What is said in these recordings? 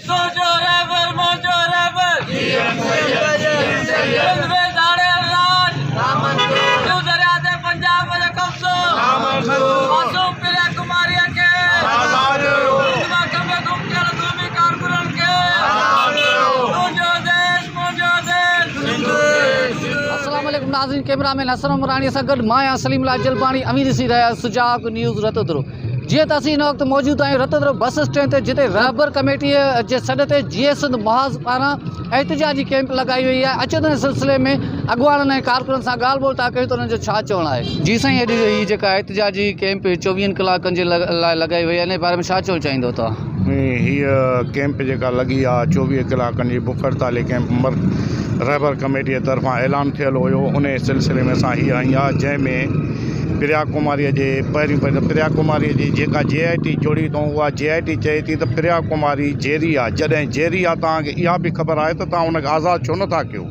تنهنجو رهبر منهنجو رهبر جي ايم سيد سنڌ ۾ ڌاڙيل راڄ سنڌو درياء تي پنجاب جو قبضو معصوم پريا ڪماريء کي سنڌ مان کنڀي گم ڪيل قومي ڪارڪنن کي تنهنجو ديس منهنجو ديس. السلام عليڪم ناظرين ڪئميرا مين حسن عمراڻي سان گڏ مان آهيان سليم الله جلباڻي اوهين ڏسي رهيا آهيو سجاڳ نيوز رتودرو. جيئن ته اسين هن وقت موجود آهيون رتودرو بس اسٽينڊ تي جتي رهبر ڪميٽي جي سڏ تي جيئي سنڌ محاذ پاران احتجاجي ڪئمپ لڳائي وئي آهي اچو ته ان سلسلي ۾ اڳواڻن ۽ ڪارڪنن سان ڳالهه ٻولهه ٿا ڪيون ته انهن جو ڇا چوڻ آهي. جي سائين اڄ هي جيڪا احتجاجي ڪئمپ چوويهن ڪلاڪن جي لاء لڳائي وئي آهي ان باري ۾ ڇا چوڻ چاهيندو توهان؟ هيء ڪئمپ جيڪا لڳي آهي چوويهه ڪلاڪن جي بک هڙتالي ڪئمپ رهبر ڪميٽي طرفان اعلان ٿيل هيو انهي سلسلي ۾ اسان هيء هنئي آهي جنهن ۾ پريا ڪماريء جي پهرين پهرين ته پريا ڪماريء جي جيڪا جي آء ٽي جوڙي اٿئون اها جي آء ٽي چئي ٿي ته پريا ڪماري جيئري آ جڏهن جيئري آ توهان کي اها به خبر آهي ته توهان ان کي آزاد ڇو نٿا ڪيو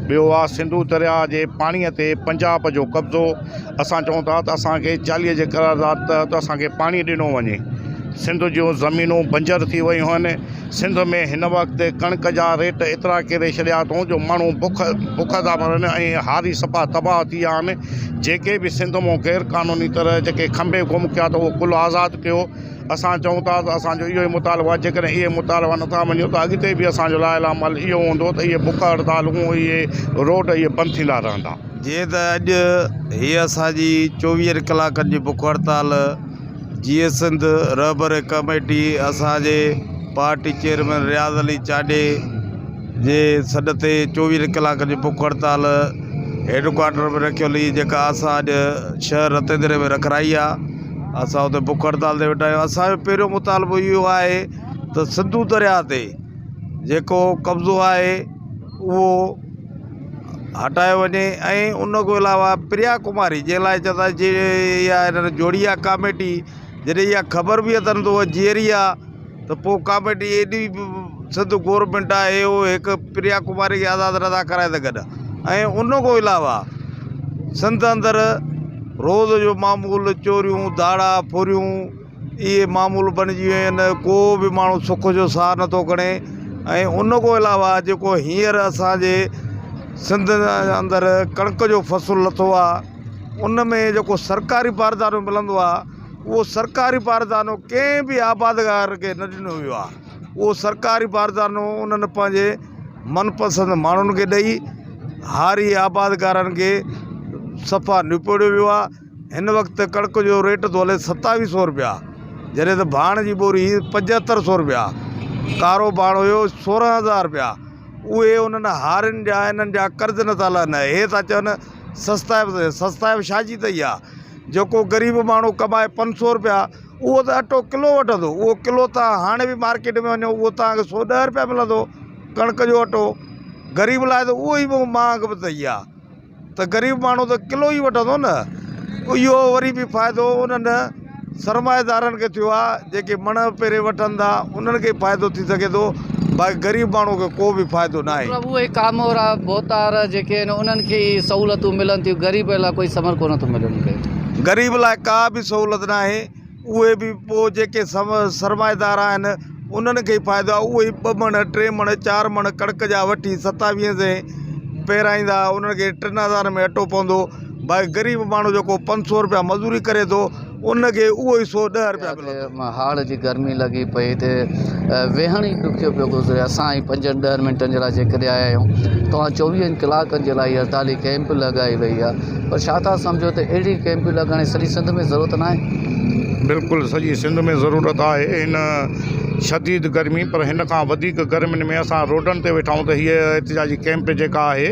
ٻيو آ سنڌو درياء جي پاڻيء تي پنجاب جو قبضو اسان چئون ٿا ته اسان کي چاليهه جي قرارداد تحت اسان کي پاڻي ڏنو وڃي سنڌ جون زمينون بنجر ٿي ويون آهن سنڌ ۾ هن وقت ڪڻڪ جا ريٽ ايترا ڪري ڇڏيا اٿئون جو ماڻهو بک بک ٿا مرن ۽ هاري صفا تباهه ٿي ويا آهن جيڪي به سنڌ مون غير قانوني طرح جيڪي کنڀي گم ڪيا اٿئون اهي ڪل آزاد ڪيو اسان چئون ٿا ته اسانجو اهو ئي مطالبو آهي جيڪڏهن اهي مطالبا نٿا مڃيو ته اڳتي به اسانجو لائحه عمل اهو هوندو ته اهي بک هڙتالون اهي روڊ اهي بند ٿيندا رهندا. جيئن ته اڄ هي اسان جي چوويهن ڪلاڪن جي بک هڙتال جيئي سنڌ رهبر ڪميٽي اسان جي پارٽي چيئرمين رياض علي چانڊيي جي سڏ تي چوويهن ڪلاڪن جي بک هڙتال هيڊ ڪوارٽر ۾ رکيل هئي جيڪا اسان اڄ شهر رتيديري ۾ رکرائي آ اسان اتي بک هڙتال تي ويٺا آهيون اسان جو پهريون مطالبو اهو آهي ته سنڌو درياء تي جيڪو قبضو آهي اهو هٽايو وڃي ۽ ان کان علاوه پريا ڪماري جنهن لاء چوندا جي اها هنن جوڙي آهي ڪاميٽي جڏهن اها خبر به اٿن ته اها جيئري آهي ته پوء ڪاميٽي ايڏي سنڌ گورنمينٽ آهي اهو هڪ پريا ڪماري کي آزاد نٿا ڪرائي سگهن ۽ ان کان علاوه سنڌ اندر روز جو معمول چوريون ڌاڙا ڦريون اهي معمول بڻجي ويون آهن ڪو به ماڻهو سک جو ساهه نٿو کڻي ۽ ان کان علاوه جيڪو هينئر اسانجي سنڌ اندر ڪڻڪ جو فصل لٿو آهي ان ۾ جيڪو سرڪاري باردانو ملندو آهي اهو سرڪاري باردانو ڪنهن به آبادگار کي نه ڏنو ويو آهي اهو سرڪاري باردانو انهن پنهنجي من پسند ماڻهن کي ڏئي هاري آبادگارن کي صفا نپوڙيو ويو آهي هن وقت ڪڻڪ جو ريٽ ٿو هلي ستاويهه سو روپيا جڏهن ته ڀاڻ جي ٻوري پنجهتر سو روپيا ڪارو ڀاڻ هيو سورهن هزار روپيا اهي انهن هارين جا انهن جا قرض نٿا لهن هي ٿا چون سستائپ سستائپ ڇا جي اٿئي آهي جيڪو غريب ماڻهو ڪمائي پنج سو روپيا اهو ته اٽو ڪلو وٺندو اهو ڪلو توهان هاڻي به مارڪيٽ ۾ وڃو اهو توهان کي سو ڏهه روپيا ملندو ڪڻڪ جو اٽو غريب لاء ته اهو ئي مهانگ به اٿئي آهي ته غريب ماڻهو ته ڪلو ئي وٺندو نه اهو وري به فائدو انهن سرمائيدارن کي ٿيو آهي جيڪي مڻ پهرين وٺن ٿا انهن کي فائدو ٿي سگهي ٿو باقي غريب ماڻهو کي ڪو به فائدو نه آهي. مطلب اهي ڪامورا ڀوتار جيڪي آهن انهن کي ئي سهولتون ملن ٿيون غريب لاء ڪوئي ثمر ڪونه ٿو ملي انهن کي. غريب لاء ڪا به سهولت نه آهي اهي به پوء جيڪي سرمائيدار آهن انهن کي ئي فائدو آهي اهي ئي ٻه مڻ ٽي مڻ چار مڻ ڪڻڪ جا وٺي ستاويهه سين پيرائيندا انهن کي ٽن هزارن ۾ اٽو پوندو باقي غريب ماڻهو جيڪو پنج سو روپيا مزوري ڪري ٿو ان کي اهو ئي سو ڏهه روپيا ملندو. هاڙ جي گرمي لڳي پئي هتي ويهڻ ئي ڏکيو پيو گذري اسان ئي پنجن ڏهن منٽن جي لاء جيڪڏهن آيا آهيون توهان چوويهن ڪلاڪن جي لاء هي هڙتالي ڪئمپ لڳائي وئي آهي پر ڇا ٿا سمجهو ته اهڙي ڪئمپون لڳائڻ جي سڄي سنڌ ۾ ضرورت ناهي؟ بلڪل سڄي سنڌ ۾ ضرورت آهي هن شديد گرمي پر هن کان وڌيڪ گرمين ۾ اسان روڊن تي ويٺا آهيون ته هيء احتجاجي ڪئمپ جيڪا آهي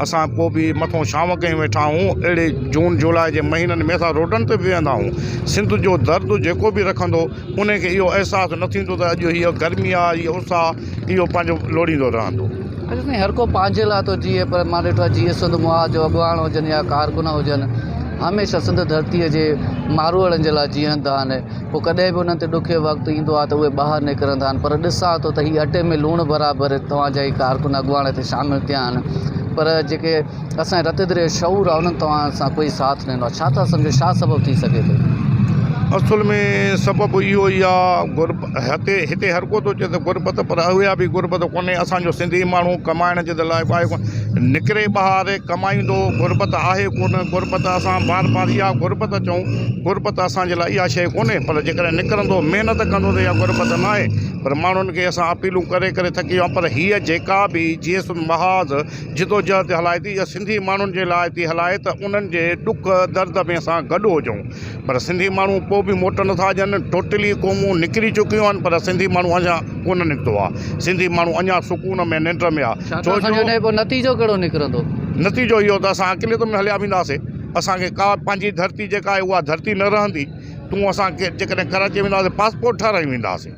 اسان پوء به مٿو ڇانو ڪيون ويٺا آهيون اهڙي جون جولاء جي مهينن ۾ اسان روڊن تي به ويهندا آهيون سنڌ جو درد جيڪو به رکندو انهي کي اهو احساس نه ٿيندو ته اڄ هيء گرمي آهي هيء اس آهي اهو پنهنجو لوڙيندو رهندو. اڄ تائين هر ڪو پنهنجي لاء ٿو جيئي پر مان ڏٺو آهي جيئي سنڌ محاذ جو اڳواڻ هجن يا ڪارڪن هجن هميشه سنڌ ڌرتيء جي ماروئڙن جي لاء جيئندا آهن پوء ڪڏهن به انهن تي ڏکيو وقت ايندو آهي ته اهي ٻاهر نڪرندا آهن پر ڏسان ٿو ته هي اٽي ۾ لوڻ برابر توهان جا هي ڪارڪن اڳواڻ هتي شامل ٿيا آهن پر جيڪي اسان جي رت دريء جو شعور آهي انهن توهان سان ڪوئي ساٿ نه ڏنو آهي ڇا ٿا سمجهو ڇا سبب ٿي سگهي ٿو؟ اصل ۾ سبب اهو ئي آ غرب هتي هتي هر ڪو ٿو چئي ته غربت پر اها به غربت ڪونهي اسان جو سنڌي ماڻهو ڪمائڻ جي ته لائق آهي ڪونه نڪري ٻاهر ڪمائيندو غربت آهي ڪونه غربت اسان بار بار اها غربت چئون غربت اسان جي لاء اها شيء ڪونهي پر جيڪڏهن نڪرندو محنت ڪندو ته اها غربت ناهي پر ماڻهن کي اسان اپيلون ڪري ڪري ٿڪي ويا آهيون پر هيء جيڪا به جي ايس محاذ جدوجهد هلائي ٿي اها سنڌي ماڻهن جي لاء ٿي هلائي ته انهن جي ڏک درد ۾ اسان گڏ هجون. پر سنڌي ماڻهو پوء به موٽ نٿا ڏين، ٽوٽلي قومون نڪري چڪيون آهن پر سنڌي ماڻهو اڃا ڪونه نڪتو آهي، سنڌي ماڻهو اڃا سڪون ۾ ننڊ ۾ آهي، ڇا ڇو ته اسان جو جو ان جو پوء نتيجو ڪهڙو نڪرندو؟ نتيجو اهو ته اسان اقليت ۾ هليا وينداسين، اسان کي ڪا پنهنجي ڌرتي جيڪا آهي اها ڌرتي نه رهندي، تون اسان کي جيڪڏهن ڪراچي وينداسين پاسپورٽ ٺهرائي وينداسين.